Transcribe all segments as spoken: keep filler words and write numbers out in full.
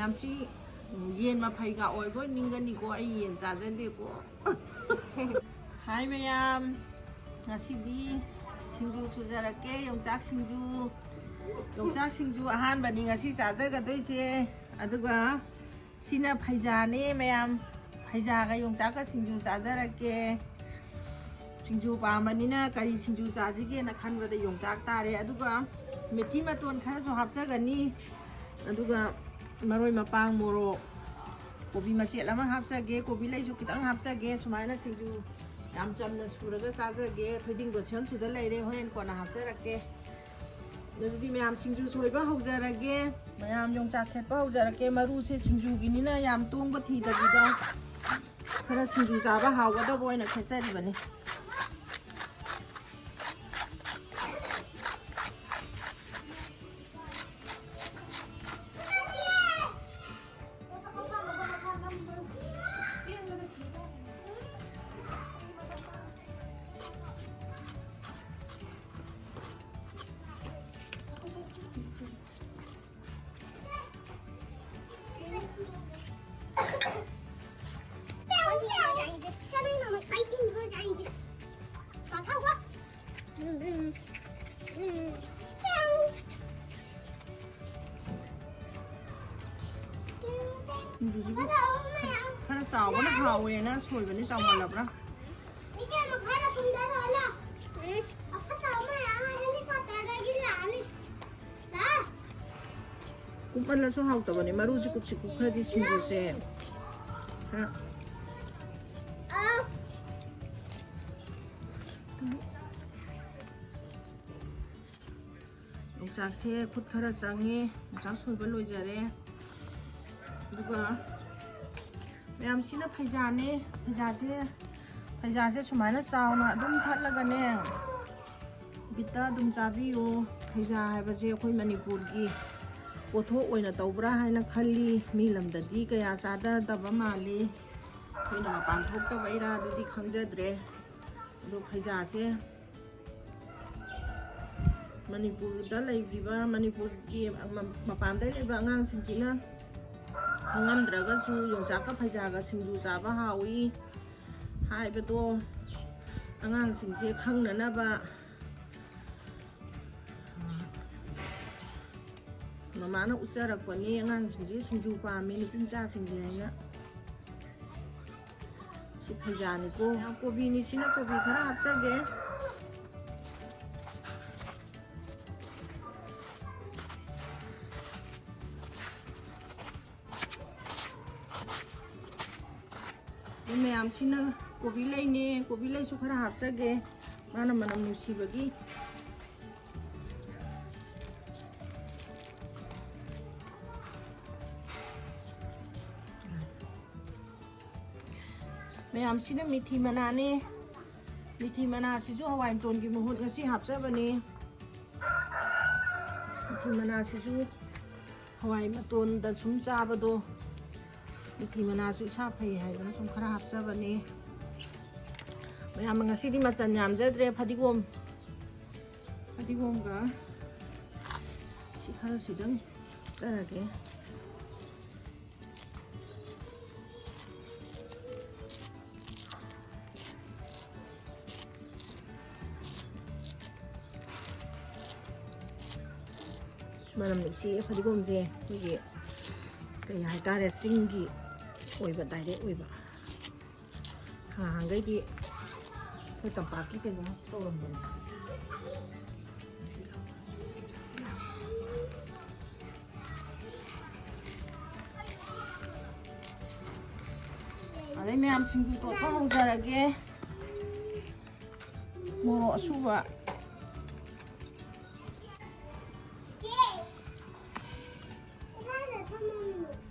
ꯃꯌꯥꯝꯁꯤ ꯌꯦꯟ ꯃꯐꯩꯒ ꯑꯣꯏꯕꯣꯏ ꯅꯤꯡꯒꯅꯤꯀꯣ, ꯑꯩ ꯌꯦꯟ ꯆꯥꯖꯗꯦꯀꯣ꯫ ꯍꯥꯏ ꯃꯌꯥꯝ, ꯉꯁꯤꯗꯤ ꯁꯤꯡꯖꯨ ꯁꯨꯖꯔꯛꯀꯦ, ꯌꯣꯡꯆꯥꯛ ꯁꯤꯡꯖꯨ꯫ ꯌꯣꯡꯆꯥꯛ ꯁꯤꯡꯖꯨ ꯑꯍꯥꯟꯕꯅꯤ ꯉꯁꯤ ꯆꯥꯖꯒꯗꯣꯏꯁꯦ꯫ ꯑꯗꯨꯒ ꯁꯤꯅ ꯐꯩꯖꯥꯅꯦ ꯃꯌꯥꯝ, ꯐꯩꯖꯥꯒ ꯌꯣꯡꯆꯥꯛꯀ ꯁꯤꯡꯖꯨ ꯆꯥꯖꯔꯛꯀꯦ꯫ ꯁꯤꯡꯖꯨ ꯄꯥꯝꯕꯅꯤꯅ ꯀꯔꯤ ꯁꯤꯡꯖꯨ ꯆꯥꯁꯤꯒꯦꯅ ꯈꯟꯕꯗ ꯌꯣꯡꯆꯥꯛ ꯇꯥꯔꯦ꯫ ꯑꯗꯨꯒ ꯃꯦꯊꯤ ꯃꯇꯣꯟ ꯈꯔꯁꯨ ꯍꯥꯞꯆꯒꯅꯤ꯫ ꯑꯗꯨꯒ ꯃꯔꯣꯏ ꯃꯄꯥꯡ, ꯃꯣꯔꯣꯛ, ꯀꯣꯕꯤ ꯃꯆꯦꯠ ꯑꯃ ꯍꯥꯞꯆꯒꯦ, ꯀꯣꯕꯤ ꯂꯩꯁꯨ ꯈꯤꯇꯪ ꯍꯥꯞꯆꯒꯦ꯫ ꯁꯨꯃꯥꯏꯅ ꯁꯤꯡꯖꯨ ꯌꯥꯝ ꯆꯝꯅ ꯁꯨꯔꯒ ꯆꯥꯖꯒꯦ꯫ ꯊꯣꯏꯗꯤꯡ ꯒꯣꯁꯦꯝꯁꯤꯗ ꯂꯩꯔꯦ, ꯍꯣꯔꯦꯟ ꯀꯣꯟꯅ ꯍꯥꯞꯆꯔꯛꯀꯦ꯫ ꯑꯗꯨꯗꯤ ꯃꯌꯥꯝ ꯁꯤꯡꯖꯨ ꯁꯣꯏꯕ ꯍꯧꯖꯔꯒꯦ꯫ ꯃꯌꯥꯝ ꯌꯣꯡꯆꯥꯛ ꯈꯦꯠꯄ ꯍꯧꯖꯔꯛꯀꯦ꯫ ꯃꯔꯨꯁꯦ ꯁꯤꯡꯖꯨꯒꯤꯅꯤꯅ ꯌꯥꯝ ꯇꯣꯡꯕ ꯊꯤꯗꯕꯤꯗ ꯈꯔ ꯁꯤꯡꯖꯨ ꯆꯥꯕ ꯍꯥꯎꯒꯗꯕ ꯑꯣꯏꯅ ꯈꯦꯠꯆꯔꯤꯕꯅꯤ꯫ ꯁꯤꯡꯖꯨꯁꯤꯕꯨ ꯈꯔ ꯆꯥꯎꯕꯅ ꯍꯥꯎꯋꯦꯅ ꯁꯣꯏꯕꯅꯤ, ꯆꯥꯎꯃꯜꯂꯕ꯭ꯔꯥ? ꯀꯨꯞꯃꯜꯂꯁꯨ ꯍꯥꯎꯇꯕꯅꯦ, ꯃꯔꯨꯁꯦ ꯀꯨꯞꯁꯤ ꯀꯨꯞꯈ꯭ꯔꯗꯤ ꯁꯤꯡꯖꯨꯁꯦ ꯈꯔ ꯌꯣꯡꯆꯥꯛꯁꯦ ꯈꯨꯠ ꯈꯔ ꯆꯪꯉꯦ꯫ ꯌꯣꯡꯆꯥꯛ ꯁꯣꯏꯕ ꯂꯣꯏꯖꯔꯦ꯫ ꯑꯗꯨꯒ ꯃꯌꯥꯝꯁꯤꯅ ꯐꯩꯖꯥꯅꯦ꯫ ꯐꯩꯖꯥꯁꯦ, ꯐꯩꯖꯥꯁꯦ ꯁꯨꯃꯥꯏꯅ ꯆꯥꯎꯅ ꯑꯗꯨꯝ ꯊꯠꯂꯒꯅꯦ, ꯕꯤꯠꯇ ꯑꯗꯨꯝ ꯆꯥꯕꯤꯌꯨ꯫ ꯐꯩꯖꯥ ꯍꯥꯏꯕꯁꯦ ꯑꯩꯈꯣꯏ ꯃꯅꯤꯄꯨꯔꯒꯤ ꯄꯣꯠꯊꯣꯛ ꯑꯣꯏꯅ ꯇꯧꯕ꯭ꯔꯥ ꯍꯥꯏꯅ ꯈꯜꯂꯤ꯫ ꯃꯤ ꯂꯝꯗꯗꯤ ꯀꯌꯥ ꯆꯥꯗꯗꯕ ꯃꯥꯜꯂꯤ꯫ ꯑꯩꯈꯣꯏꯅ ꯃꯄꯥꯟ ꯊꯣꯛꯇꯕꯩꯔꯥ ꯑꯗꯨꯗꯤ ꯈꯪꯖꯗ꯭ꯔꯦ꯫ ꯑꯗꯣ ꯐꯩꯖꯥꯁꯦ ꯃꯅꯤꯄꯨꯔꯗ ꯂꯩꯔꯤꯕ, ꯃꯅꯤꯄꯨꯔꯒꯤ ꯃ-, ꯃꯄꯥꯟꯗ ꯂꯩꯕ ꯑꯉꯥꯡꯁꯤꯡꯁꯤꯅ ꯈꯪꯉꯝꯗ꯭ꯔꯒꯁꯨ ꯌꯣꯡꯆꯥꯛꯀ ꯐꯩꯖꯥꯒ ꯁꯤꯡꯖꯨ ꯆꯥꯕ ꯍꯥꯎꯏ ꯍꯥꯏꯕꯗꯣ ꯑꯉꯥꯡꯁꯤꯡꯁꯦ ꯈꯪꯅꯅꯕ ꯃꯃꯥꯅ ꯎꯠꯆꯔꯛꯄꯅꯤ꯫ ꯑꯉꯥꯡꯁꯤꯡꯁꯦ ꯁꯤꯡꯖꯨ ꯄꯥꯝꯃꯤ, ꯅꯨꯄꯤ ꯃꯆꯥꯁꯤꯡꯁꯦ ꯍꯥꯏꯅ꯫ ꯁꯤ ꯐꯩꯖꯥꯅꯤꯀꯣ꯫ ꯀꯣꯕꯤꯅꯤ, ꯁꯤꯅ ꯀꯣꯕꯤ ꯈꯔ ꯍꯥꯞꯆꯒꯦ꯫ ꯑꯗꯨ ꯃꯌꯥꯝꯁꯤꯅ ꯀꯣꯕꯤ ꯂꯩꯅꯦ, ꯀꯣꯕꯤ ꯂꯩꯁꯨ ꯈꯔ ꯍꯥꯞꯆꯒꯦ, ꯃꯥꯅ ꯃꯅꯝ ꯅꯨꯡꯁꯤꯕꯒꯤ꯫ ꯃꯌꯥꯝꯁꯤꯅ ꯃꯤꯊꯤ ꯃꯅꯥꯅꯦ꯫ ꯃꯤꯊꯤ ꯃꯅꯥꯁꯤꯁꯨ ꯍꯋꯥꯏ ꯃꯇꯣꯟꯒꯤ ꯃꯍꯨꯠ ꯉꯁꯤ ꯍꯥꯞꯆꯕꯅꯦ꯫ ꯃꯤꯊꯤ ꯃꯅꯥꯁꯤꯁꯨ ꯍꯋꯥꯏ ꯃꯇꯣꯟꯗ ꯁꯨꯝ ꯆꯥꯕꯗꯣ, ꯃꯤꯊꯤ ꯃꯅꯥꯁꯨ ꯏꯁꯥ ꯐꯩ ꯍꯥꯏꯗꯅ ꯁꯨꯝ ꯈꯔ ꯍꯥꯞꯆꯕꯅꯦ꯫ ꯃꯌꯥꯝ ꯉꯁꯤꯗꯤ ꯃꯆꯜ ꯌꯥꯝꯖꯗ꯭ꯔꯦ, ꯐꯗꯤꯒꯣꯝ, ꯐꯗꯤꯒꯣꯝꯒ ꯁꯤ ꯈꯔꯁꯤꯗꯪ ꯍꯥꯞꯆꯔꯒꯦ꯫ ꯃꯅꯝ ꯅꯨꯡꯁꯤꯌꯦ ꯐꯗꯤꯒꯣꯝꯁꯦ, ꯑꯩꯈꯣꯏꯒꯤ ꯀꯩ ꯍꯥꯏꯇꯥꯔꯦ, ꯆꯤꯡꯒꯤ ꯑꯣꯏꯕ, ꯗꯥꯏꯔꯦꯛ ꯑꯣꯏꯕ꯫ ꯅꯍꯥꯟꯈꯩꯗꯤ ꯑꯩꯈꯣꯏ ꯇꯝꯄꯥꯛꯀꯤ ꯀꯩꯅꯣ ꯇꯧꯔꯝꯕꯅꯦ꯫ ꯑꯗꯩ ꯃꯌꯥꯝ ꯁꯤꯡꯖꯨ ꯇꯣꯠꯄ ꯍꯧꯖꯔꯒꯦ꯫ ꯃꯣꯔꯣꯛ ꯑꯁꯨꯕ꯫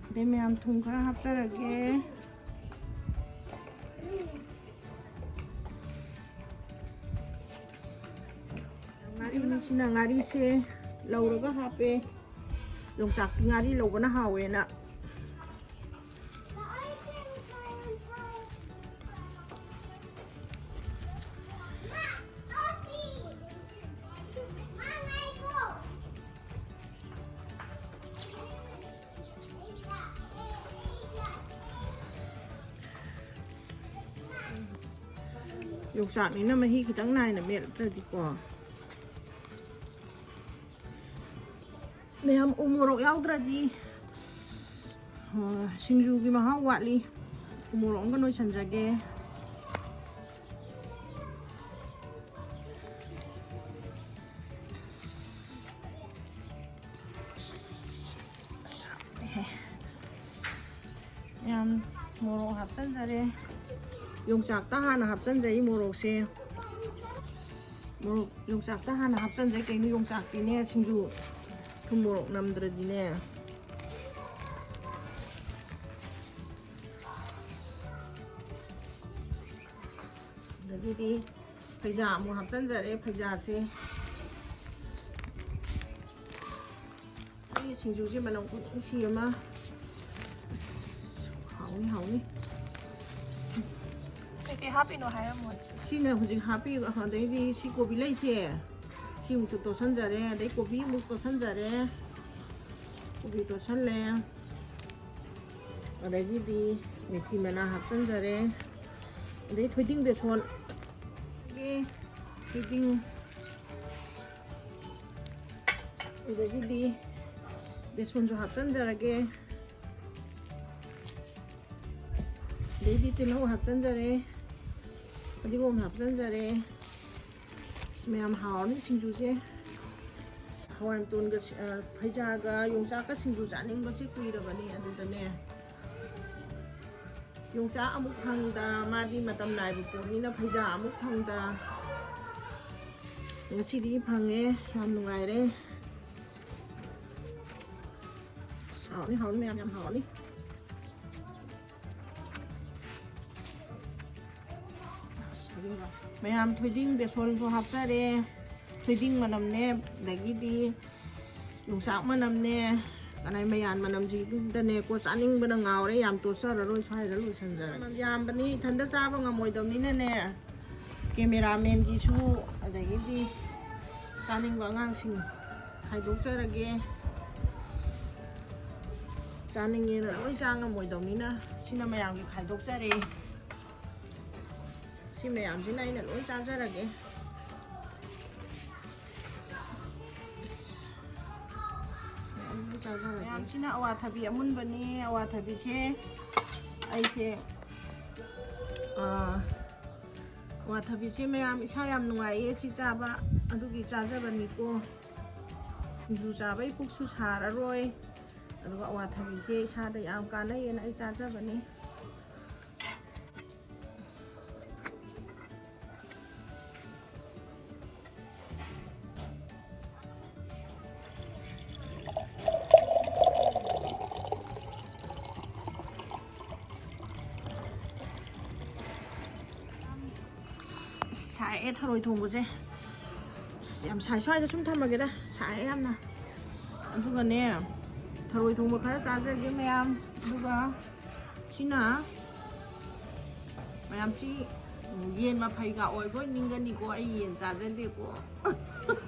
ꯑꯗꯩ ꯃꯌꯥꯝ ꯊꯨꯝ ꯈꯔ ꯍꯥꯞꯆꯔꯒꯦ꯫ ꯉꯥꯔꯤꯁꯤꯅ ꯉꯥꯔꯤꯁꯦ ꯂꯧꯔꯒ ꯍꯥꯞꯄꯦ꯫ ꯌꯣꯡꯆꯥꯛꯇꯤ ꯉꯥꯔꯤ ꯂꯧꯕꯅ ꯍꯥꯎꯋꯦꯅ꯫ ꯌꯣꯡꯆꯥꯛꯅꯤꯅ ꯃꯍꯤ ꯈꯤꯇꯪ ꯅꯥꯏꯅ ꯃꯦꯠꯇ꯭ꯔꯗꯤꯀꯣ꯫ ꯃꯌꯥꯝ ꯎ ꯃꯣꯔꯣꯛ ꯌꯥꯎꯗ꯭ꯔꯗꯤ, ꯑ, ꯁꯤꯡꯖꯨꯒꯤ ꯃꯍꯥꯎ ꯋꯥꯠꯂꯤ꯫ ꯎ ꯃꯣꯔꯣꯛ ꯑꯃꯒ ꯅꯣꯏꯁꯟꯖꯒꯦ꯫ ꯌꯥꯝ ꯃꯣꯔꯣꯛ ꯍꯥꯞꯆꯟꯖꯔꯦ꯫ ꯌꯣꯡꯆꯥꯛꯇ ꯍꯥꯟꯅ ꯍꯥꯞꯆꯟꯖꯩ ꯃꯣꯔꯣꯛꯁꯦ꯫ ꯃꯣꯔꯣꯛ ꯌꯣꯡꯆꯥꯛꯇ ꯍꯥꯟꯅ ꯍꯥꯞꯆꯟꯖꯩ꯫ ꯀꯩꯅꯣ, ꯌꯣꯡꯆꯥꯛꯇꯤꯅꯦ ꯁꯤꯡꯖꯨ ꯊꯨꯝ ꯃꯣꯔꯣꯛ ꯅꯝꯗ꯭ꯔꯗꯤꯅꯦ꯫ ꯑꯗꯒꯤꯗꯤ ꯐꯩꯖꯥ ꯑꯃꯨꯛ ꯍꯥꯞꯆꯟꯖꯔꯦ꯫ ꯐꯩꯖꯥꯁꯦ ꯑꯩꯒꯤ ꯁꯤꯡꯖꯨꯁꯦ ꯃꯅꯝ ꯈꯨꯅꯨꯡꯁꯤ ꯑꯃ꯫ ꯑꯁ, ꯍꯥꯎꯅꯤ, ꯍꯥꯎꯅꯤ꯫ ꯀꯩꯀꯩ ꯍꯥꯞꯄꯤꯅꯣ ꯍꯥꯏꯔꯝꯃꯣ꯫ ꯁꯤꯅ ꯍꯧꯖꯤꯛ ꯍꯥꯞꯄꯤ꯫ ꯑꯗꯩꯗꯤ ꯁꯤ ꯀꯣꯕꯤ ꯂꯩꯁꯦ, ꯁꯤ ꯑꯃꯨꯛꯁꯨ ꯇꯣꯠꯁꯟꯖꯔꯦ꯫ ꯑꯗꯩ ꯀꯣꯕꯤ ꯑꯃꯨꯛ ꯇꯣꯠꯁꯟꯖꯔꯦ꯫ ꯀꯣꯕꯤ ꯇꯣꯠꯁꯜꯂꯦ꯫ ꯑꯗꯒꯤꯗꯤ ꯃꯦꯊꯤ ꯃꯅꯥ ꯍꯥꯞꯆꯟꯖꯔꯦ꯫ ꯑꯗꯩ ꯊꯣꯏꯗꯤꯡ ꯕꯦꯁꯣꯟ, ꯊꯣꯏꯗꯤꯡ, ꯑꯗꯒꯤꯗꯤ ꯕꯦꯁꯣꯟꯁꯨ ꯍꯥꯞꯆꯟꯖꯔꯒꯦ꯫ ꯑꯗꯩꯗꯤ ꯇꯤꯜꯍꯧ ꯍꯥꯞꯆꯟꯖꯔꯦ, ꯐꯗꯤꯒꯣꯝ ꯍꯥꯞꯆꯟꯖꯔꯦ꯫ ꯑꯁ, ꯃꯌꯥꯝ ꯍꯥꯎꯔꯅꯤ ꯁꯤꯡꯖꯨꯁꯦ꯫ ꯍꯋꯥꯏ ꯃꯇꯣꯟꯒ ꯁꯤ-, ꯑ, ꯐꯩꯖꯥꯒ ꯌꯣꯡꯆꯥꯛꯀ ꯁꯤꯡꯖꯨ ꯆꯥꯅꯤꯡꯕꯁꯦ ꯀꯨꯏꯔꯕꯅꯤ꯫ ꯑꯗꯨꯗꯅꯦ, ꯌꯣꯡꯆꯥꯛ ꯑꯃꯨꯛ ꯐꯪꯗ, ꯃꯥꯗꯤ ꯃꯇꯝ ꯅꯥꯏꯕ ꯄꯣꯠꯅꯤꯅ ꯐꯩꯖꯥ ꯑꯃꯨꯛ ꯐꯪꯗ꯫ ꯉꯁꯤꯗꯤ ꯐꯪꯉꯦ, ꯌꯥꯝ ꯅꯨꯡꯉꯥꯏꯔꯦ꯫ ꯑꯁ, ꯍꯥꯎꯅꯤ, ꯍꯥꯎꯅꯤ, ꯃꯌꯥꯝ ꯌꯥꯝ ꯍꯥꯎꯅꯤ꯫ ꯑꯁ, ꯑꯗꯨꯒ ꯃꯌꯥꯝ ꯊꯣꯏꯗꯤꯡ ꯕꯦꯁꯣꯟꯁꯨ ꯍꯥꯞꯆꯔꯦ꯫ ꯊꯣꯏꯗꯤꯡ ꯃꯅꯝꯅꯦ, ꯑꯗꯒꯤꯗꯤ ꯌꯣꯡꯆꯥꯛ ꯃꯅꯝꯅꯦ, ꯀꯅꯥꯏ ꯃꯌꯥꯟ ꯃꯅꯝꯁꯤꯗꯅꯦꯀꯣ ꯆꯥꯅꯤꯡꯕꯅ ꯉꯥꯎꯔꯦ꯫ ꯌꯥꯝ ꯇꯣꯠꯆꯔꯔꯣꯏ, ꯁ꯭ꯋꯥꯏꯗ ꯂꯣꯏꯁꯟꯖꯔꯒꯦ꯫ ꯌꯥꯝꯕꯅꯤ, ꯏꯊꯟꯗ ꯆꯥꯕ ꯉꯝꯃꯣꯏꯗꯕꯅꯤꯅꯅꯦ, ꯀꯦꯃꯦꯔꯥꯃꯦꯟꯒꯤꯁꯨ, ꯑꯗꯒꯤꯗꯤ ꯆꯥꯅꯤꯡꯕ ꯑꯉꯥꯡꯁꯤꯡ ꯈꯥꯏꯗꯣꯛꯆꯔꯒꯦ꯫ ꯆꯥꯅꯤꯡꯉꯦꯅ ꯂꯣꯏ ꯆꯥ ꯉꯝꯃꯣꯏꯗꯕꯅꯤꯅ ꯁꯤꯅ ꯃꯌꯥꯝꯒꯤ ꯈꯥꯏꯗꯣꯛꯆꯔꯦ꯫ ꯁꯤ ꯃꯌꯥꯝꯁꯤꯅ ꯑꯩꯅ ꯂꯣꯏ ꯆꯥꯖꯔꯒꯦ꯫ ꯑꯁ, ꯃꯌꯥꯝ ꯂꯣꯏ ꯆꯥꯖꯔꯒꯦ꯫ ꯃꯌꯥꯝꯁꯤꯅ ꯑꯋꯥꯊꯕꯤ ꯑꯃꯨꯟꯕꯅꯦ꯫ ꯑꯋꯥꯊꯕꯤꯁꯦ ꯑꯩꯁꯦ, ꯑꯥ, ꯑꯋꯥꯊꯕꯤꯁꯦ ꯃꯌꯥꯝ ꯏꯁꯥ ꯌꯥꯝ ꯅꯨꯡꯉꯥꯏꯌꯦ ꯁꯤ ꯆꯥꯕ, ꯑꯗꯨꯒꯤ ꯆꯥꯖꯕꯅꯤꯀꯣ꯫ ꯁꯤꯡꯖꯨ ꯆꯥꯕꯩ ꯄꯨꯛꯁꯨ ꯁꯥꯔꯔꯣꯏ꯫ ꯑꯗꯨꯒ ꯑꯋꯥꯊꯕꯤꯁꯦ ꯏꯁꯥꯗ ꯌꯥꯝ ꯀꯥꯟꯅꯩꯌꯦꯅ ꯑꯩ ꯆꯥꯖꯕꯅꯤ꯫ ꯑꯁ, ꯁꯥꯏꯑꯦ ꯊꯔꯣꯏ ꯊꯣꯡꯕꯁꯦ꯫ ꯑꯁ, ꯌꯥꯝ ꯁꯥꯏ꯫ ꯁ꯭ꯋꯥꯏꯗ ꯁꯨꯝ ꯊꯝꯃꯒꯦꯗ, ꯁꯥꯏꯑꯦ ꯌꯥꯝꯅ꯫ ꯑꯗꯨꯒꯅꯦ, ꯊꯔꯣꯏ ꯊꯣꯡꯕ ꯈꯔ ꯆꯥꯖꯒꯦ ꯃꯌꯥꯝ꯫ ꯑꯗꯨꯒ ꯁꯤꯅ ꯃꯌꯥꯝꯁꯤ, ꯎꯝ, ꯌꯦꯟ ꯃꯐꯩꯒ ꯑꯣꯏꯕꯣꯏ ꯅꯤꯡꯒꯅꯤꯀꯣ, ꯑꯩ ꯌꯦꯟ ꯆꯥꯖꯗꯦꯀꯣ꯫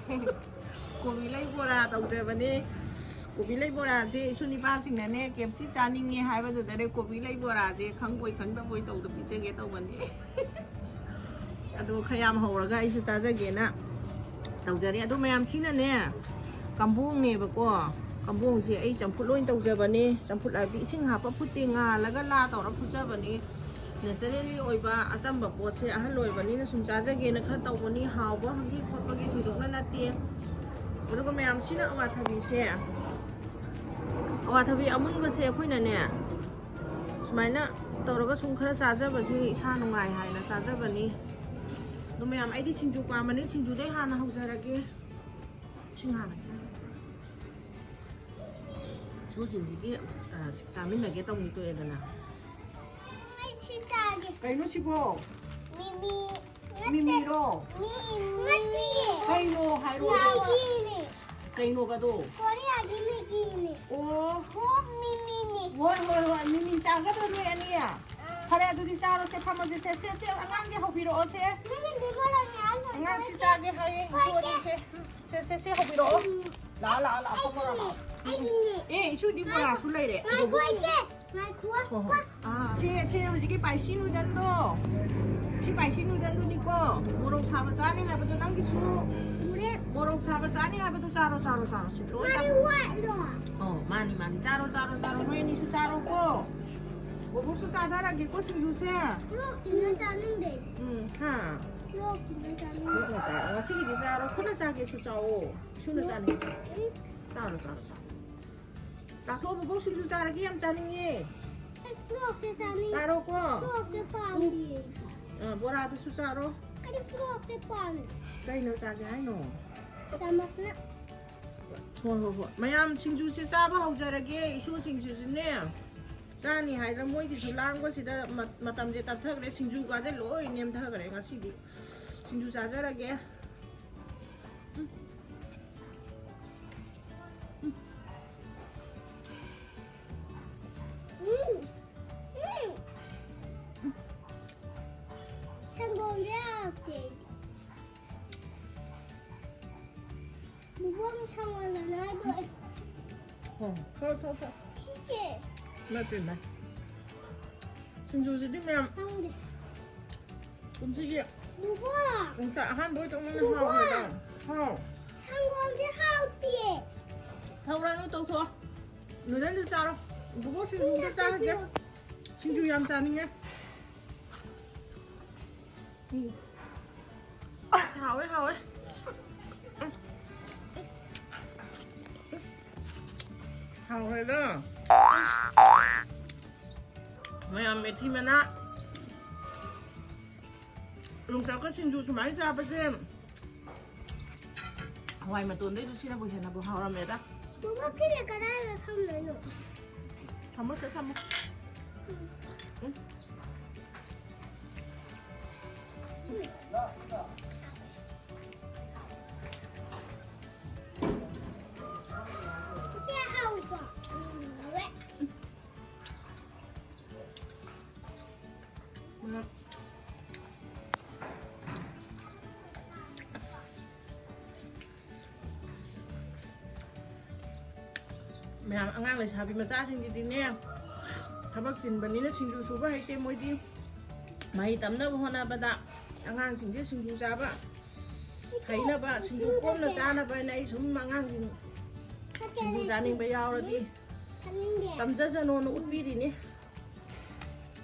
ꯀꯣꯕꯤ ꯂꯩ ꯕꯣꯔꯥ ꯇꯧꯖꯕꯅꯦ꯫ ꯀꯣꯕꯤ ꯂꯩ ꯕꯣꯔꯥꯁꯦ ꯏꯁꯨ ꯅꯤꯄꯥꯁꯤꯡꯅꯅꯦ, "ꯀꯦ ꯑꯦꯐ ꯁꯤ ꯆꯥꯅꯤꯡꯉꯦ" ꯍꯥꯏꯕꯗꯨꯗꯅꯦ, ꯀꯣꯕꯤ ꯂꯩ ꯕꯣꯔꯥꯁꯦ ꯈꯪꯕꯣꯏ ꯈꯪꯗꯕꯣꯏ ꯇꯧꯗ ꯄꯤꯖꯒꯦ ꯇꯧꯕꯅꯦ꯫ ꯑꯗꯣ ꯈꯔ ꯌꯥꯝ ꯍꯧꯔꯒ ꯑꯩꯁꯨ ꯆꯥꯖꯒꯦꯅ ꯇꯧꯖꯔꯤ꯫ ꯑꯗꯣ ꯃꯌꯥꯝ ꯁꯤꯅꯅꯦ, ꯀꯝꯕꯣꯡꯅꯦꯕꯀꯣ꯫ ꯀꯝꯕꯣꯡꯁꯦ ꯑꯩ ꯆꯝꯐꯨꯠ ꯑꯣꯏꯅ ꯇꯧꯖꯕꯅꯦ꯫ ꯆꯝꯐꯨꯠ ꯍꯥꯏꯕꯗꯤ ꯏꯁꯤꯡ ꯍꯥꯞꯄ ꯐꯨꯠꯇꯦ, ꯉꯥꯜꯂꯒ ꯂꯥ ꯇꯧꯔ ꯐꯨꯠꯆꯕꯅꯦ꯫ ꯅꯦꯆꯔꯦꯜꯂꯤ ꯑꯣꯏꯕ ꯑꯆꯝꯕ ꯄꯣꯠꯁꯦ ꯑꯍꯜ ꯑꯣꯏꯕꯅꯤꯅ ꯁꯨꯝ ꯆꯥꯖꯒꯦꯅ ꯈꯔ ꯇꯧꯕꯅꯤ꯫ ꯍꯥꯎꯕ ꯍꯪꯒꯤ ꯈꯣꯠꯄꯒꯤ ꯊꯣꯏꯗꯣꯛꯅ ꯅꯠꯇꯦ꯫ ꯑꯗꯨꯒ ꯃꯌꯥꯝꯁꯤꯅ ꯑꯋꯥꯊꯕꯤꯁꯦ, ꯑꯋꯥꯊꯕꯤ ꯑꯃꯨꯟꯕꯁꯦ ꯑꯩꯈꯣꯏꯅꯅꯦ, ꯁꯨꯃꯥꯏꯅ ꯇꯧꯔꯒ ꯁꯨꯝ ꯈꯔ ꯆꯥꯖꯕꯁꯤ ꯏꯁꯥ ꯅꯨꯡꯉꯥꯏ ꯍꯥꯏꯅ ꯆꯥꯖꯕꯅꯤ꯫ ꯑꯗꯣ ꯃꯌꯥꯝ, ꯑꯩꯗꯤ ꯁꯤꯡꯖꯨ ꯄꯥꯝꯕꯅꯤ, ꯁꯤꯡꯖꯨꯗꯩ ꯍꯥꯟꯅ ꯍꯧꯖꯔꯒꯦ꯫ ꯁꯤ ꯍꯥꯟꯅ ꯁꯨꯁꯤꯡꯁꯤꯒꯤ, ꯑ, ꯆꯥꯃꯤꯟꯅꯒꯦ ꯇꯧꯅꯤ, ꯇꯣꯛꯑꯦꯗꯅ꯫ ꯑꯩ ꯁꯤ ꯆꯥꯒꯦ꯫ ꯀꯩꯅꯣ ꯁꯤꯕꯣ? ꯃꯤꯃꯤ꯫ ꯅꯠꯇꯦ꯫ ꯃꯤꯃꯤꯔꯣ? ꯃꯤ, ꯃꯤ꯫ ꯅꯠꯇꯤꯌꯦ꯫ ꯀꯩꯅꯣ ꯍꯥꯏꯔꯣ? ꯃꯦꯒꯤꯅꯦ꯫ ꯀꯩꯅꯣꯕꯗꯣ? ꯀꯣꯔꯤꯌꯥꯒꯤ ꯃꯦꯒꯤꯅꯦ꯫ ꯑꯣ꯫ ꯍꯣꯞ ꯃꯤꯃꯤꯅꯦ꯫ ꯍꯣꯏ, ꯍꯣꯏ, ꯍꯣꯏ꯫ ꯃꯤꯃꯤ ꯆꯥꯒꯗ꯭ꯔꯣ ꯅꯣꯏ ꯑꯅꯤ? ꯑꯥ꯫ ꯐꯔꯦ, ꯑꯗꯨꯗꯤ ꯆꯥꯔꯣꯁꯦ, ꯐꯝꯃꯁꯦ꯫ ꯁꯦ, ꯁꯦ, ꯁꯦ, ꯑꯉꯥꯡꯒꯤ ꯍꯧꯕꯤꯔꯛꯑꯣꯁꯦ꯫ ꯃꯤꯃꯤꯗꯤ ꯄꯨꯔꯛꯑꯦ, ꯑꯩꯅ ꯑꯉꯥꯡꯁꯤ ꯄꯨꯔꯛꯑꯦ꯫ ꯆꯥꯒꯦ ꯍꯥꯏꯌꯦ꯫ ꯄꯨꯔꯛꯑꯦ꯫ ꯁꯦ, ꯁꯦ, ꯁꯦ, ꯍꯧꯕꯤꯔꯛꯑꯣ꯫ ꯎꯝ꯫ ꯂꯥꯛꯑꯣ, ꯂꯥꯛꯑꯣ, ꯂꯥꯛꯑꯣ, ꯐꯝꯃꯣ, ꯂꯥꯛꯑꯣ꯫ ꯑꯩꯒꯤꯅꯦ꯫ ꯑꯦ, ꯏꯁꯨꯗꯤ ꯕꯣꯔꯥꯁꯨ ꯂꯩꯔꯦ꯫ ꯉꯥꯏꯈꯣ, ꯏꯆꯦ꯫ ꯉꯥꯏꯈꯣ꯫ ꯍꯣ, ꯍꯣ꯫ ꯑꯥ, ꯁꯦ, ꯁꯦ, ꯍꯧꯖꯤꯛꯀꯤ spicy noodleꯗꯣ꯫ ꯁꯤ spicy noodleꯗꯨꯅꯤꯀꯣ꯫ ꯃꯣꯔꯣꯛ ꯁꯥꯕ ꯆꯥꯅꯤ ꯍꯥꯏꯕꯗꯣ ꯅꯪꯒꯤꯁꯨ꯫ ꯎꯔꯦ꯫ ꯃꯣꯔꯣꯛ ꯁꯥꯕ ꯆꯥꯅꯤ ꯍꯥꯏꯕꯗꯣ ꯆꯥꯔꯣ, ꯆꯥꯔꯣ, ꯆꯥꯔꯣ꯫ ꯁꯤ ꯂꯣꯏ ꯃꯥꯗꯤ ꯆꯥꯔꯣ꯫ Whiteꯂꯣ? ꯑꯣ, ꯃꯥꯅꯤ, ꯃꯥꯅꯤ꯫ ꯆꯥꯔꯣ, ꯆꯥꯔꯣ, ꯆꯥꯔꯣ꯫ ꯅꯣꯏ ꯑꯅꯤꯁꯨ ꯆꯥꯔꯣꯀꯣ꯫ ꯕꯣꯕꯣꯛꯁꯨ ꯆꯥꯊꯔꯒꯦꯀꯣ ꯁꯤꯡꯖꯨꯁꯦ꯫ ꯐ꯭ꯂꯣꯛꯁꯤꯅ ꯆꯥꯅꯤꯡꯗꯦ꯫ ꯎꯝ, ꯍꯥ? ꯐ꯭ꯂꯣꯛꯁꯤꯅ ꯆꯥꯅꯤꯡꯗꯦ꯫ ꯐ꯭ꯂꯣꯛꯅ ꯆꯥ-, ꯉꯁꯤꯒꯤꯗꯤ ꯆꯥꯔꯣ꯫ ꯈꯨꯠꯅ ꯆꯥꯒꯦꯁꯨ ꯆꯥꯎꯋꯣ꯫ ꯁꯨꯅ ꯆꯥꯅꯤꯡꯉꯦ꯫ ꯎꯝ꯫ ꯆꯥꯔꯣ, ꯆꯥꯔꯣ, ꯆꯥꯔꯣ꯫ ꯆꯥꯊꯣꯛꯑꯣ, ꯕꯣꯕꯣꯛ ꯁꯤꯡꯖꯨ ꯆꯥꯔꯒꯦ, ꯌꯥꯝ ꯆꯥꯅꯤꯡꯉꯦ꯫ ꯑꯩ ꯐ꯭ꯂꯣꯛꯁꯦ ꯆꯥꯅꯤꯡꯉꯦ꯫ ꯆꯥꯔꯣꯀꯣ꯫ ꯐ꯭ꯂꯣꯛꯁꯦ ꯄꯥꯝꯗꯤꯌꯦ꯫ ꯑ, ꯕꯣꯔꯥꯗꯨꯁꯨ ꯆꯥꯔꯣ꯫ ꯑꯩ ꯐ꯭ꯂꯣꯛꯁꯦ ꯄꯥꯝꯃꯦ꯫ ꯀꯩꯅꯣ ꯆꯥꯒꯦ ꯍꯥꯏꯅꯣ? ꯆꯥꯃꯛꯅ꯫ ꯍꯣꯏ, ꯍꯣꯏ, ꯍꯣꯏ꯫ ꯃꯌꯥꯝ ꯁꯤꯡꯖꯨꯁꯦ ꯆꯥꯕ ꯍꯧꯖꯔꯒꯦ꯫ ꯏꯁꯨ ꯁꯤꯡꯖꯨꯁꯤꯅꯦ ꯆꯥꯅꯤ ꯍꯥꯏꯗꯅ ꯃꯣꯏꯒꯤꯁꯨ ꯂꯥꯡꯕꯁꯤꯗ ꯃ-, ꯃꯇꯝꯁꯦ ꯇꯞꯊꯈ꯭ꯔꯦ꯫ ꯁꯤꯡꯖꯨꯒꯁꯦ ꯂꯣꯏ ꯅꯦꯝꯊꯈ꯭ꯔꯦ ꯉꯁꯤꯗꯤ꯫ ꯁꯤꯡꯖꯨ ꯆꯥꯖꯔꯒꯦ꯫ ꯎꯝ꯫ ꯎꯝ꯫ ꯎꯝ꯫ ꯁꯪꯒꯣꯝꯁꯦ ꯍꯥꯎꯇꯦ꯫ ꯕꯨꯕꯣꯛꯅ ꯁꯪꯒꯣꯝ ꯂꯣꯟꯅ ꯍꯥꯏꯗꯣꯛꯑꯦ꯫ ꯑꯣ, ꯊꯣꯛ, ꯊꯣꯛ, ꯊꯣꯛ꯫ ꯁꯤꯁꯦ꯫ ꯅꯠꯇꯦ, ꯅꯠꯇꯦ꯫ ꯁꯤꯡꯖꯨꯁꯤꯗꯤ ꯃꯌꯥꯝ ꯈꯪꯗꯦ꯫ ꯀꯨꯝꯁꯤꯒꯤ ꯕꯨꯕꯣꯛ! ꯌꯣꯡꯆꯥꯛ ꯑꯍꯥꯟꯕ ꯑꯣꯏ ꯇꯧꯕꯅꯤꯅ ꯕꯨꯕꯣꯛ! ꯍꯥꯎꯋꯦꯕ꯫ ꯍꯥꯎ꯫ ꯁꯪꯒꯣꯝꯁꯦ ꯍꯥꯎꯇꯤꯌꯦ꯫ ꯊꯧꯔꯥꯅꯨ, ꯇꯧꯊꯣꯛꯑꯣ꯫ ꯅꯨꯗꯜꯗꯨ ꯆꯥꯔꯣ꯫ ꯕꯨꯕꯣꯛ ꯁꯤꯡꯖꯨ ꯑꯝꯇ ꯆꯥꯈꯤꯒꯦ꯫ ꯁꯤꯡꯖꯨ ꯌꯥꯝ ꯆꯥꯅꯤꯡꯉꯦ꯫ ꯎꯝ꯫ ꯑꯁ, ꯍꯥꯎꯋꯦ, ꯍꯥꯎꯋꯦ꯫ ꯍꯥꯎꯈ꯭ꯔꯦꯗ꯫ ꯃꯌꯥꯝ ꯃꯦꯊꯤ ꯃꯅꯥ꯫ ꯌꯣꯡꯆꯥꯛꯀ ꯁꯤꯡꯖꯨ ꯁꯨꯃꯥꯏꯅ ꯆꯥꯕꯁꯦ ꯍꯋꯥꯏ ꯃꯇꯣꯟꯗꯩꯁꯨ ꯁꯤꯅꯕꯨ ꯍꯦꯟꯅꯕꯨ ꯍꯥꯎꯔꯝꯃꯦꯗ꯫ ꯕꯨꯕꯣꯛꯀꯤꯅꯦ ꯀꯗꯥꯏꯗ ꯊꯝꯗꯣꯏꯅꯣ? ꯊꯝꯃꯣ, ꯁꯤꯗ ꯊꯝꯃꯣ꯫ ꯎꯝ꯫ ꯁꯤ ꯍꯥꯎꯇ꯭ꯔꯣ? ꯎꯝ, ꯍꯥꯎꯋꯦ꯫ ꯎꯝ꯫ ꯃꯌꯥꯝ ꯑꯉꯥꯡ ꯂꯩꯁꯥꯕꯤ ꯃꯆꯥꯁꯤꯡꯒꯤꯗꯤꯅꯦ, ꯊꯕꯛ ꯆꯤꯟꯕꯅꯤꯅ ꯁꯤꯡꯖꯨ ꯁꯨꯕ ꯍꯩꯇꯦ ꯃꯣꯏꯗꯤ꯫ ꯃꯍꯩ ꯇꯝꯅꯕ ꯍꯣꯠꯅꯕꯗ ꯑꯉꯥꯡꯁꯤꯡꯁꯦ ꯁꯤꯡꯖꯨ ꯆꯥꯕ ꯍꯩꯅꯕ, ꯁꯤꯡꯖꯨ ꯀꯣꯝꯅ ꯆꯥꯅꯕ ꯍꯥꯏꯅ ꯑꯩ ꯁꯨꯝ ꯑꯉꯥꯡꯁꯤꯡ ꯁꯤꯡꯖꯨ ꯆꯥꯅꯤꯡꯕ ꯌꯥꯎꯔꯗꯤ ꯇꯝꯖꯁꯅꯣꯅ ꯎꯠꯄꯤꯔꯤꯅꯤ꯫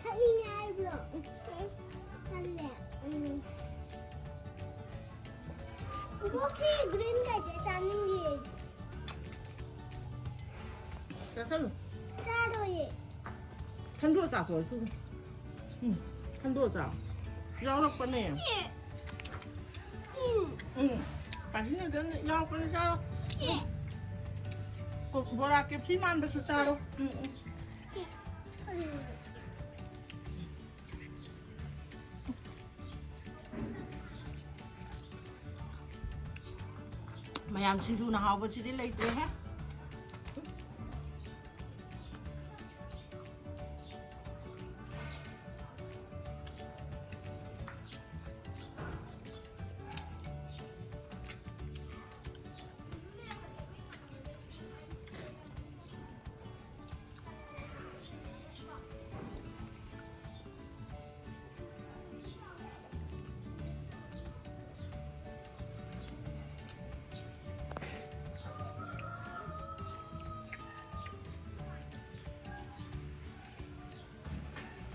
ꯊꯛꯅꯤꯡꯉꯦ ꯍꯥꯏꯕ꯭ꯔꯣ? ꯇꯜꯂꯦ꯫ ꯎꯝ꯫ ꯏꯕꯣꯛꯁꯤ ꯒ꯭ꯔꯤꯟ ꯀꯩꯁꯦ ꯆꯥꯅꯤꯡꯉꯦ꯫ ꯆꯥꯁꯜꯂꯨ꯫ ꯆꯥꯔꯣꯏꯌꯦ꯫ ꯈꯟꯗꯣꯛꯑ ꯆꯥꯊꯣꯛꯑꯣ ꯁꯤꯒ꯫ ꯎꯝ, ꯈꯟꯗꯣꯛꯑ ꯆꯥꯎ꯫ ꯌꯥꯎꯔꯛꯄꯅꯦ꯫ ꯎꯝ꯫ ꯎꯝ꯫ ꯄꯥꯁꯤ ꯅꯨꯗꯜ ꯌꯥꯎꯔꯛꯄꯅꯦ ꯆꯥꯔꯣ꯫ ꯀꯣ-, ꯕꯣꯔꯥ ꯀꯦꯞꯁꯤ ꯃꯥꯟꯕꯁꯨ ꯆꯥꯔꯣ꯫ ꯎꯝ, ꯎꯝ꯫ ꯃꯌꯥꯝ ꯁꯤꯡꯖꯨꯅ ꯍꯥꯎꯕꯁꯤꯗꯤ ꯂꯩꯇ꯭ꯔꯦꯍꯦ꯫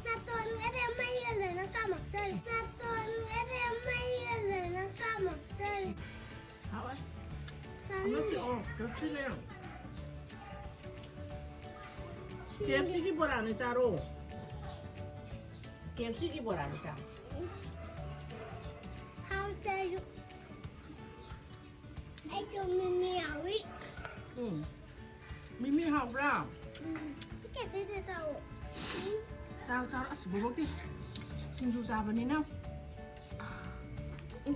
ꯅꯥꯇꯣꯟꯒꯁꯦ ꯃꯩꯒ ꯂꯣꯏꯅ ꯀꯥꯝꯃꯛꯇꯣꯔꯦ꯫ ꯅꯥꯇꯣꯟꯒꯁꯦ ꯃꯩꯒ ꯂꯣꯏꯅ ꯀꯥꯝꯃꯛꯇꯣꯔꯦ꯫ ꯍꯥꯎꯋꯦ꯫ ꯆꯥꯅꯤꯡꯗꯦ꯫ ꯑꯃ ꯄꯤꯔꯛꯑꯣ, ꯄꯦꯞꯁꯤꯅꯦ꯫ ꯀꯦ ꯑꯦꯐ ꯁꯤꯒꯤ ꯕꯣꯔꯥꯅꯦ, ꯆꯥꯔꯣ꯫ ꯀꯦ ꯑꯦꯐ ꯁꯤꯒꯤ ꯕꯣꯔꯥꯅꯦ, ꯆꯥꯔꯣ꯫ ꯍꯥꯎꯇꯦ ꯑꯩꯁꯨ꯫ ꯑꯩꯁꯨ ꯃꯤꯃꯤ ꯌꯥꯎꯏ꯫ ꯎꯝ꯫ ꯃꯤꯃꯤ ꯍꯥꯎꯕ꯭ꯔꯥ? ꯎꯝ꯫ ꯀꯦ ꯑꯦꯐ ꯁꯤꯗ ꯆꯥꯎꯑꯣ꯫ ꯎꯝ꯫ ꯆꯥꯔꯣ, ꯆꯥꯔꯣ꯫ ꯑꯁ, ꯕꯣꯕꯣꯛꯇꯤ ꯁꯤꯡꯖꯨ ꯆꯥꯕꯅꯤꯅ꯫ ꯎꯝ꯫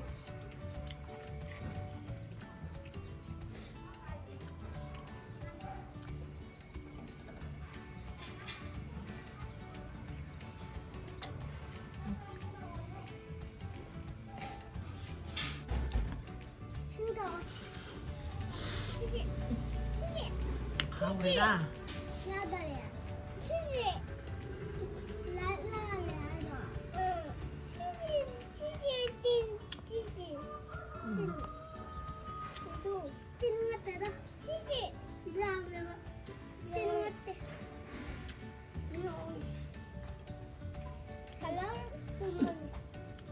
싱거워. 이게, 이게. ꯇꯧꯔꯦꯗ꯫ ꯌꯥꯗꯔꯦ꯫ ꯁꯤꯁꯦ ꯂꯥꯏꯠ ꯂꯥꯜꯂꯦ ꯍꯥꯏꯔꯣ? ꯎꯝ꯫ ꯁꯤꯁꯦ, ꯁꯤꯁꯦ ꯇꯤꯟ, ꯁꯤꯁꯦ ꯇꯤꯟ꯫ ꯎꯝ꯫ ꯑꯗꯨ ꯇꯤꯟ ꯅꯠꯇꯦꯗ꯫ ꯁꯤꯁꯦ ꯕ꯭ꯔꯥꯎꯟꯅꯦꯕ꯫ ꯇꯤꯟ ꯅꯠꯇꯦ꯫ ꯀꯂꯔ ꯇꯣꯉꯥꯜꯂꯦ꯫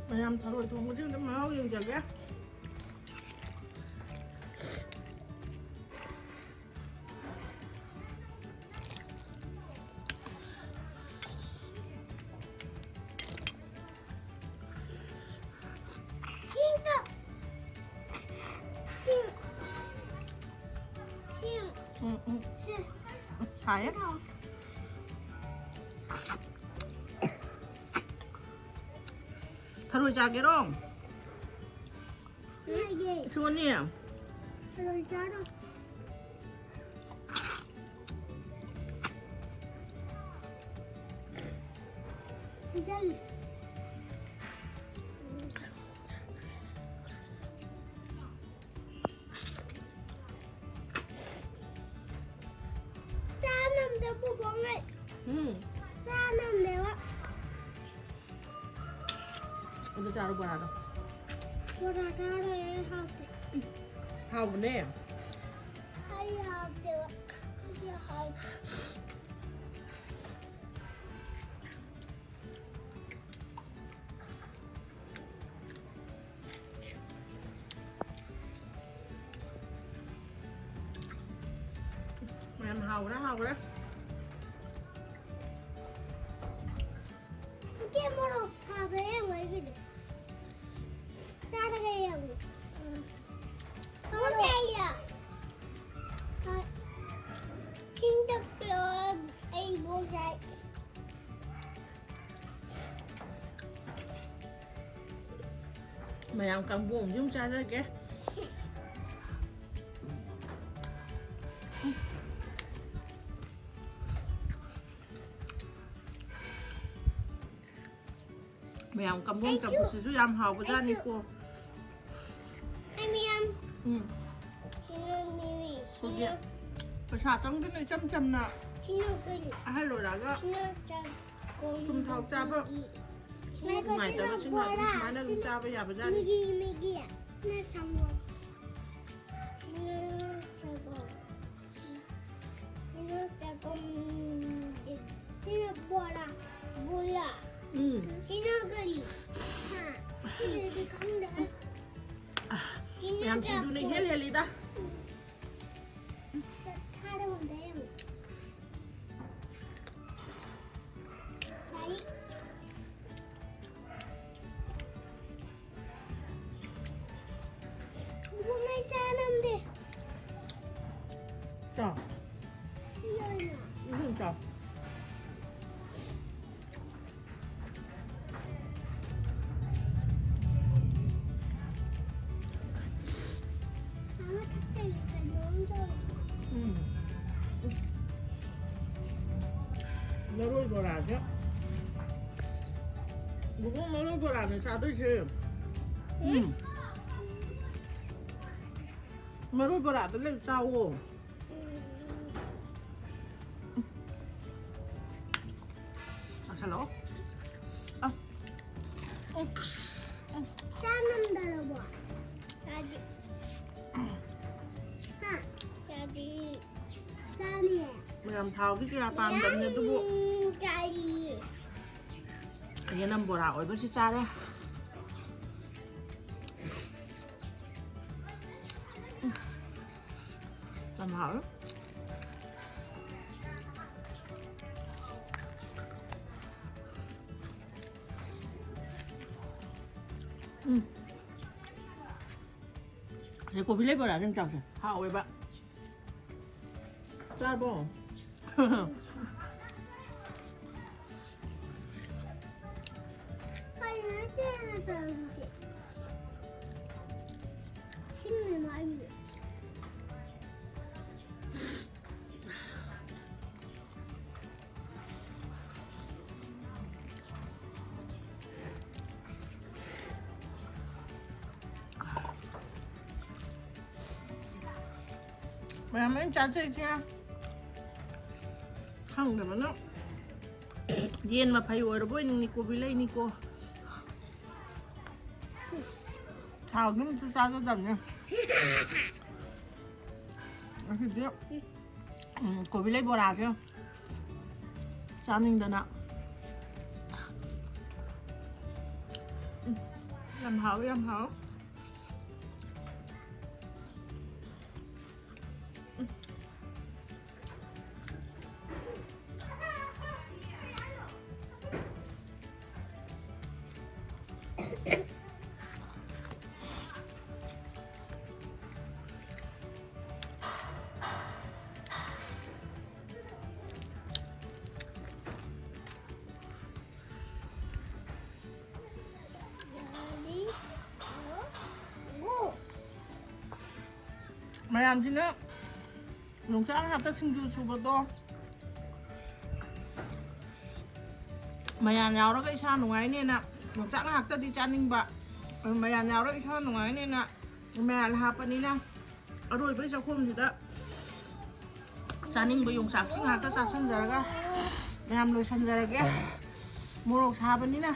ꯃꯌꯥꯝ ꯊꯔꯣꯏ ꯊꯣꯡꯕꯁꯤ ꯑꯝꯇ ꯃꯍꯥꯎ ꯌꯦꯡꯖꯒꯦ꯫ ꯁꯤꯡꯗꯣ꯫ ꯁꯤꯡ꯫ ꯁꯤꯡ꯫ ꯎꯝ, ꯎꯝ꯫ ꯁꯤꯡ꯫ ꯁꯥꯏꯌꯦ꯫ ꯊꯔꯣꯏ ꯆꯥꯒꯦꯔꯣ? ꯆꯥꯒꯦ꯫ ꯁꯣꯅꯤ꯫ ꯊꯔꯣꯏ ꯆꯥꯔꯣ꯫ ꯁꯤꯖꯜ꯫ ꯆꯥ ꯅꯝꯗ ꯄꯨꯈꯣꯡꯉꯩ꯫ ꯎꯝ꯫ ꯆꯥ ꯅꯝꯗꯦꯕ꯫ ꯑꯗꯨ ꯆꯥꯔꯣ ꯕꯣꯔꯥꯗꯣ꯫ ꯕꯣꯔꯥ ꯆꯥꯔꯣꯏ, ꯑꯩ ꯍꯥꯎꯇꯦ꯫ ꯍꯥꯎꯕꯅꯦ꯫ ꯑꯩ ꯍꯥꯎꯇꯦꯕ꯫ ꯑꯩꯗꯤ ꯍꯥꯎꯇꯦ꯫ ꯃꯌꯥꯝ ꯍꯥꯎꯈ꯭ꯔꯦ, ꯍꯥꯎꯈ꯭ꯔꯦ꯫ ꯏꯆꯦ, ꯃꯣꯔꯣꯛ ꯁꯥꯕ꯭ꯔꯥ ꯌꯦꯡꯉꯣ ꯑꯩꯒꯤꯗꯤ꯫ ꯆꯥꯔꯒ ꯌꯦꯡꯉꯣ꯫ ꯎꯝ꯫ ꯃꯣꯔꯣꯛ ꯂꯩꯔꯣ? ꯍꯣꯏ꯫ ꯁꯤꯡꯗ ꯀ꯭ꯂꯣꯕ ꯑꯩ ꯕꯣꯛ ꯆꯥꯏ꯫ ꯃꯌꯥꯝ ꯀꯥꯡꯕꯨ ꯑꯃꯁꯨ ꯑꯃꯨꯛ ꯆꯥꯖꯒꯦ꯫ ꯃꯌꯥꯝ ꯀꯝꯕꯣꯡ ꯆꯝꯐꯨꯠꯁꯤꯁꯨ ꯌꯥꯝ ꯍꯥꯎꯕꯖꯥꯠꯅꯤꯀꯣ꯫ ꯑꯩ ꯃꯌꯥꯝ ꯎꯝ꯫ ꯁꯤꯅ ꯃꯤꯃꯤ꯫ ꯍꯧꯖꯤꯛ꯫ ꯄꯩꯁꯥ ꯆꯪꯗꯅ ꯏꯆꯝ ꯆꯝꯅ ꯁꯤꯅ ꯀꯔꯤ? ꯑꯍꯜ ꯑꯣꯏꯔꯛꯑꯒ ꯁꯤꯅ ꯆꯥꯛ ꯊꯨꯝ ꯊꯥꯎ ꯆꯥꯕ ꯀꯣꯝꯕꯒꯤ꯫ ꯅꯨꯡꯉꯥꯏꯇꯕꯁꯤꯡꯅ ꯑꯗꯨꯝ ꯁꯨꯃꯥꯏꯅ ꯑꯗꯨꯝ ꯆꯥꯕ ꯌꯥꯕꯖꯥꯠꯅꯤ꯫ ꯃꯤꯒꯤ, ꯃꯤꯒꯤ꯫ ꯁꯤꯅ ꯁꯪꯒꯣꯝ꯫ ꯁꯤꯅ ꯁꯪꯒꯣꯝ꯫ ꯁꯤꯅ ꯆꯒꯨꯝ꯫ ꯁꯤꯅ ꯕꯣꯔꯥ꯫ ꯕꯣꯔꯥ꯫ ꯎꯝ꯫ ꯁꯤꯅ ꯀꯔꯤ? ꯍꯥ? ꯁꯤꯗꯤ ꯈꯪꯗꯦ꯫ ꯁꯤꯅ ꯌꯥꯝ ꯁꯤꯡꯖꯨꯅ ꯆꯐꯨ꯫ ꯏꯍꯦꯜ ꯍꯦꯜꯂꯤꯗ꯫ ꯊꯥꯔ ꯍꯣꯟꯗ ꯌꯥꯝ꯫ ꯂꯥꯏꯔꯤꯛ꯫ ꯏꯕꯨꯡꯉꯣ ꯆꯥꯔꯝꯗꯦ꯫ ꯆꯥꯎ꯫ ꯁꯤ ꯑꯣꯏꯅ꯫ ꯏꯕꯨꯡ ꯆꯥꯎ꯫ ꯃꯥ ꯃꯊꯛꯇꯒꯤ ꯀꯩꯅꯣꯝ ꯇꯧꯔꯦ꯫ ꯎꯝ꯫ ꯃꯔꯣꯏ ꯕꯣꯔꯥꯁꯦ꯫ ꯕꯨꯕꯣꯛ ꯃꯔꯣꯏ ꯕꯣꯔꯥꯅꯦ ꯆꯥꯗꯣꯏꯁꯦ꯫ ꯎꯝ꯫ ꯃꯔꯣꯏ ꯕꯣꯔꯥꯗ ꯂꯩ ꯆꯥꯎꯋꯣ꯫ ꯆꯥꯁꯜꯂꯛꯑꯣ꯫ ꯑ꯫ ꯆꯥ ꯉꯝꯗꯔꯕꯣ? ꯆꯥꯗꯤ꯫ ꯍꯥ? ꯆꯥꯗꯤ꯫ ꯆꯥꯅꯤꯌꯦ꯫ ꯃꯌꯥꯝ ꯊꯥꯎꯗꯤ ꯀꯌꯥ ꯄꯥꯝꯗꯕꯅꯦ ꯑꯗꯨꯕꯨ꯫ ꯎꯝ, ꯆꯥꯔꯤ꯫ ꯌꯦꯅꯝ ꯕꯣꯔꯥ ꯑꯣꯏꯕꯁꯤ ꯆꯥꯔꯦ꯫ ꯎꯝ꯫ ꯌꯥꯝ ꯍꯥꯎꯋꯦ꯫ ꯎꯝ꯫ ꯑꯗꯩ ꯀꯣꯕꯤ ꯂꯩ ꯕꯣꯔꯥꯁꯦ ꯑꯃ ꯆꯥꯎꯁꯦ꯫ ꯍꯥꯎꯋꯦꯕ꯫ ꯆꯥꯔꯕꯣ? ꯀꯩꯅꯣ ꯆꯦꯅ ꯇꯧꯔꯤꯁꯦ? ꯁꯤꯡꯅ ꯃꯥꯒꯤ꯫ ꯃꯌꯥꯝ ꯂꯣꯏ ꯆꯥꯖꯩꯁꯦ꯫ ꯈꯪꯗꯕꯅ ꯌꯦꯟ ꯃꯐꯩ ꯑꯣꯏꯔꯕꯣꯏ ꯅꯤꯡꯅꯤ, ꯀꯣꯕꯤ ꯂꯩꯅꯤꯀꯣ꯫ ꯊꯥꯎꯗꯨꯝꯁꯨ ꯆꯥꯖꯗꯕꯅꯦ꯫ ꯉꯁꯤꯗꯤ, ꯎꯝ, ꯀꯣꯕꯤ ꯂꯩ ꯕꯣꯔꯥꯁꯦ ꯆꯥꯅꯤꯡꯗꯅ꯫ ꯎꯝ, ꯌꯥꯝ ꯍꯥꯎꯋꯦ, ꯌꯥꯝ ꯍꯥꯎꯋꯦ꯫ ꯃꯌꯥꯝꯁꯤꯅ ꯌꯣꯡꯆꯥꯛ ꯉꯥꯛꯇ ꯁꯤꯡꯖꯨ ꯁꯨꯕꯗꯣ ꯃꯌꯥꯟ ꯌꯥꯎꯔꯒ ꯏꯁꯥ ꯅꯨꯡꯉꯥꯏꯅꯦꯅ ꯌꯣꯡꯆꯥꯛ ꯉꯥꯛꯇꯗꯤ ꯆꯥꯅꯤꯡꯕ, ꯃꯌꯥꯟ ꯌꯥꯎꯔꯒ ꯏꯁꯥ ꯅꯨꯡꯉꯥꯏꯅꯦꯅ ꯃꯌꯥꯟ ꯍꯥꯞꯄꯅꯤꯅ ꯑꯔꯣꯏꯕꯒꯤ ꯆꯥꯛꯈꯣꯝꯁꯤꯗ ꯆꯥꯅꯤꯡꯕ ꯌꯣꯡꯆꯥꯛꯁꯤ ꯉꯥꯛꯇ ꯆꯥꯁꯤꯟꯖꯔꯒ ꯃꯌꯥꯝ ꯂꯣꯏꯁꯤꯟꯖꯔꯒꯦ꯫ ꯃꯣꯔꯣꯛ ꯁꯥꯕꯅꯤꯅ,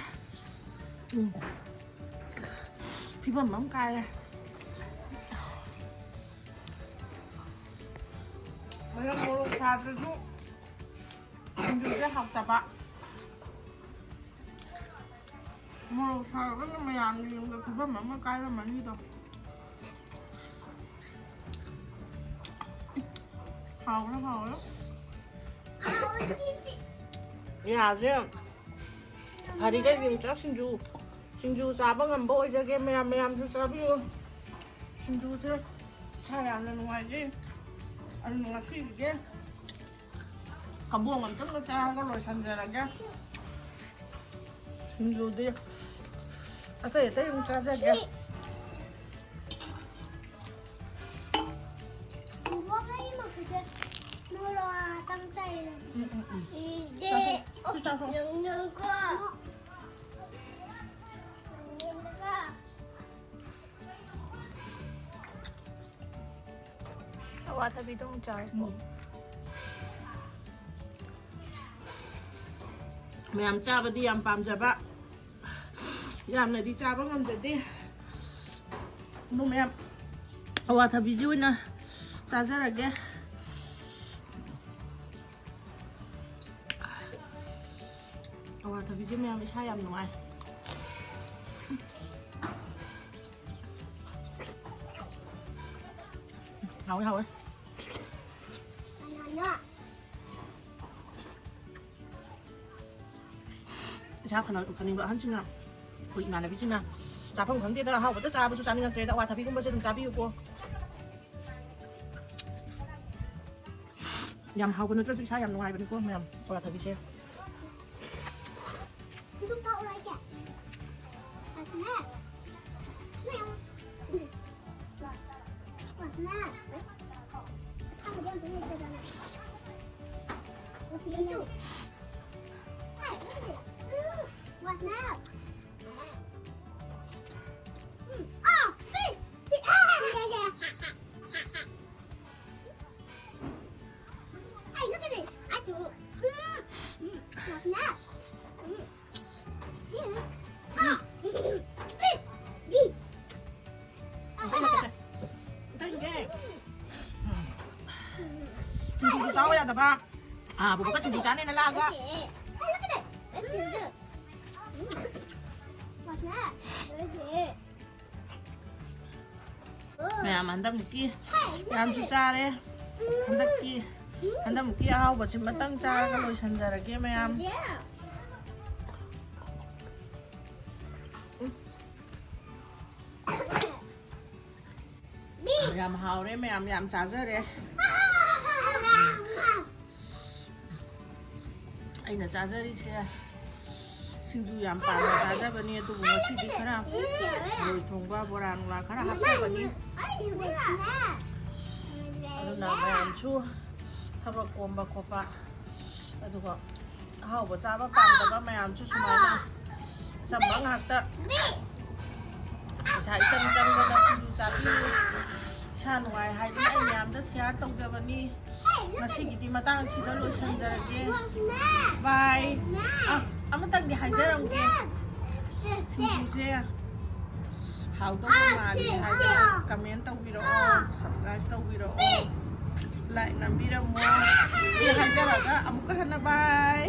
ꯎꯝ, ꯐꯤꯕꯝ ꯑꯃ ꯀꯥꯏꯔꯦ꯫ ꯃꯌꯥꯝ ꯃꯣꯔꯣꯛ ꯁꯥꯗ꯭ꯔꯁꯨ ꯁꯤꯡꯖꯨꯁꯦ ꯍꯥꯎꯇꯕ꯫ ꯃꯣꯔꯣꯛ ꯁꯥꯔꯒꯅ ꯃꯌꯥꯝꯒꯤ ꯌꯨꯝꯗ ꯐꯤꯕꯝ ꯑꯃ ꯀꯥꯏꯔꯝꯃꯅꯤꯗꯣ꯫ ꯍꯥꯎꯔꯦ, ꯍꯥꯎꯔꯦ꯫ ꯌꯥꯁꯦ ꯐꯔꯤꯈꯩ ꯌꯣꯡꯆꯥꯛ ꯁꯤꯡꯖꯨ, ꯁꯤꯡꯖꯨ ꯆꯥꯕ ꯉꯝꯕ ꯑꯣꯏꯖꯒꯦ꯫ ꯃꯌꯥꯝ, ꯃꯌꯥꯝꯁꯨ ꯆꯥꯕꯤꯌꯨ꯫ ꯁꯤꯡꯖꯨꯁꯦ ꯏꯁꯥ ꯌꯥꯝꯅ ꯅꯨꯡꯉꯥꯏꯖꯩ꯫ ꯑꯗꯨꯅ ꯉꯁꯤꯒꯤꯗꯤ ꯀꯕꯣꯡ ꯑꯝꯇꯪꯒ ꯆꯥꯔꯒ ꯂꯣꯏꯁꯟꯖꯔꯒꯦ꯫ ꯁꯤꯡꯖꯨꯗꯤ ꯑꯇꯩ ꯑꯇꯩ ꯑꯃꯨꯛ ꯆꯥꯖꯒꯦ꯫ ꯁꯤ ꯕꯣꯕꯣꯛ, ꯑꯩ ꯃꯈꯨꯠꯁꯦ ꯃꯣꯔꯣꯛ ꯑꯇꯪ ꯇꯩꯔꯦ꯫ ꯎꯝ, ꯎꯝ, ꯎꯝ꯫ ꯏꯗꯦ꯫ ꯆꯥꯊꯣꯛ, ꯆꯥꯊꯣꯛ꯫ ꯅꯪꯅꯀꯣ꯫ ꯅꯪꯅꯀꯣ꯫ ꯑꯋꯥꯊꯕꯤꯗꯣ ꯑꯃꯨꯛ ꯆꯥꯔꯣ꯫ ꯃꯌꯥꯝ ꯆꯥꯕꯗꯤ ꯌꯥꯝ ꯄꯥꯝꯖꯕ, ꯌꯥꯝꯅꯗꯤ ꯆꯥꯕ ꯉꯝꯖꯗꯦ꯫ ꯑꯗꯨ ꯃꯌꯥꯝ ꯑꯋꯥꯊꯕꯤꯁꯤ ꯑꯣꯏꯅ ꯆꯥꯖꯔꯒꯦ꯫ ꯑꯋꯥꯊꯕꯤꯁꯦ ꯃꯌꯥꯝ ꯏꯁꯥ ꯌꯥꯝ ꯅꯨꯡꯉꯥꯏ꯫ ꯍꯥꯎꯋꯦ, ꯍꯥꯎꯋꯦ꯫ ꯏꯁꯥ ꯐꯅ-, ꯐꯅꯤꯡꯕ ꯑꯍꯟꯁꯤꯡꯅ, ꯑꯩꯈꯣꯏ ꯏꯃꯥꯟꯅꯕꯤꯁꯤꯡꯅ ꯆꯥꯐꯝ ꯈꯪꯗꯦꯗ, ꯑꯍꯥꯎꯕꯗ ꯆꯥꯕꯁꯨ ꯆꯥꯅꯤꯡꯉꯛꯇ꯭ꯔꯦꯗ, ꯑꯋꯥꯊꯕꯤꯒꯨꯝꯕꯁꯦ ꯑꯗꯨꯝ ꯆꯥꯕꯤꯌꯨꯀꯣ꯫ ꯌꯥꯝ ꯍꯥꯎꯕ ꯅꯠꯇ꯭ꯔꯁꯨ ꯏꯁꯥ ꯌꯥꯝ ꯅꯨꯡꯉꯥꯏꯕꯅꯤꯀꯣ ꯃꯌꯥꯝ, ꯑꯋꯥꯊꯕꯤꯁꯦ꯫ Hey, look at this. I do. Mm, mm, what's that? Mm. Yeah. Ah. Beep. Beep. ꯁꯤꯡꯖꯨꯁꯨ ꯆꯥꯎ ꯌꯥꯗꯕ꯫ ꯑꯥ, ꯕꯣꯕꯣꯛꯀ ꯁꯤꯡꯖꯨ ꯆꯥꯅꯦꯅ ꯂꯥꯛꯑꯒ꯫ Hey, look at this. That's so good. Mm. What's that? Where's it? ꯃꯌꯥꯝ ꯍꯟꯗꯛꯃꯨꯛꯀꯤ ꯌꯥꯝꯁꯨ ꯆꯥꯔꯦ꯫ ꯍꯟꯗꯛꯀꯤ, ꯍꯟꯗꯛꯃꯨꯛꯀꯤ ꯑꯍꯥꯎꯕꯁꯤ ꯃꯇꯪ ꯆꯥꯔꯒ ꯂꯣꯏꯁꯤꯟꯖꯔꯒꯦ ꯃꯌꯥꯝ꯫ ꯌꯥꯝ ꯍꯥꯎꯔꯦ ꯃꯌꯥꯝ, ꯌꯥꯝ ꯆꯥꯖꯔꯦ꯫ ꯑꯩꯅ ꯆꯥꯖꯔꯤꯁꯦ ꯁꯤꯡꯖꯨ ꯌꯥꯝ ꯄꯥꯝꯅ ꯆꯥꯖꯕꯅꯤ, ꯑꯗꯨꯕꯨ ꯉꯁꯤꯗꯤ ꯈꯔ ꯊꯔꯣꯏ ꯊꯣꯡꯕ, ꯕꯣꯔꯥ ꯅꯨꯡꯂꯥ ꯈꯔ ꯍꯥꯞꯆꯕꯅꯤ꯫ ꯑꯗꯨꯅ ꯃꯌꯥꯝꯁꯨ ꯊꯕꯛ ꯀꯣꯝꯕ ꯈꯣꯠꯄ, ꯑꯗꯨꯒ ꯑꯍꯥꯎꯕ ꯆꯥꯕ ꯄꯥꯝꯗꯕ ꯃꯌꯥꯝꯁꯨ ꯁꯨꯃꯥꯏꯅ ꯑꯆꯝꯕ ꯉꯥꯛꯇ ꯄꯩꯁꯥ ꯏꯆꯪ ꯆꯪꯗꯅ ꯁꯤꯡꯖꯨ ꯆꯥꯕꯤꯌꯨ꯫ ꯏꯁꯥ ꯅꯨꯡꯉꯥꯏ ꯍꯥꯏꯗꯨꯅ ꯑꯩ ꯃꯌꯥꯝꯗ ꯁꯤꯌꯥꯔ ꯇꯧꯖꯕꯅꯤ꯫ ꯉꯁꯤꯒꯤꯗꯤ ꯃꯇꯥꯡꯁꯤꯗ ꯂꯣꯏꯁꯤꯟꯖꯔꯒꯦ꯫ ꯕꯥꯏ꯫ ꯑ, ꯑꯃꯇꯪꯗꯤ ꯍꯥꯏꯖꯔꯝꯒꯦ꯫ ꯁꯤꯡꯖꯨꯁꯦ ꯍꯥꯎꯗꯧꯕ ꯃꯥꯜꯂꯤ ꯍꯥꯏꯕ ꯀꯃꯦꯟ ꯇꯧꯕꯤꯔꯛꯑꯣ, ꯁꯕꯁꯀ꯭ꯔꯥꯏꯕ ꯇꯧꯕꯤꯔꯛꯑꯣ, ꯂꯥꯏꯛ ꯅꯝꯕꯤꯔꯝꯃꯣ꯫ ꯁꯤ ꯍꯥꯏꯖꯔꯒ ꯑꯃꯨꯛꯀ ꯍꯟꯅ ꯕꯥꯏ꯫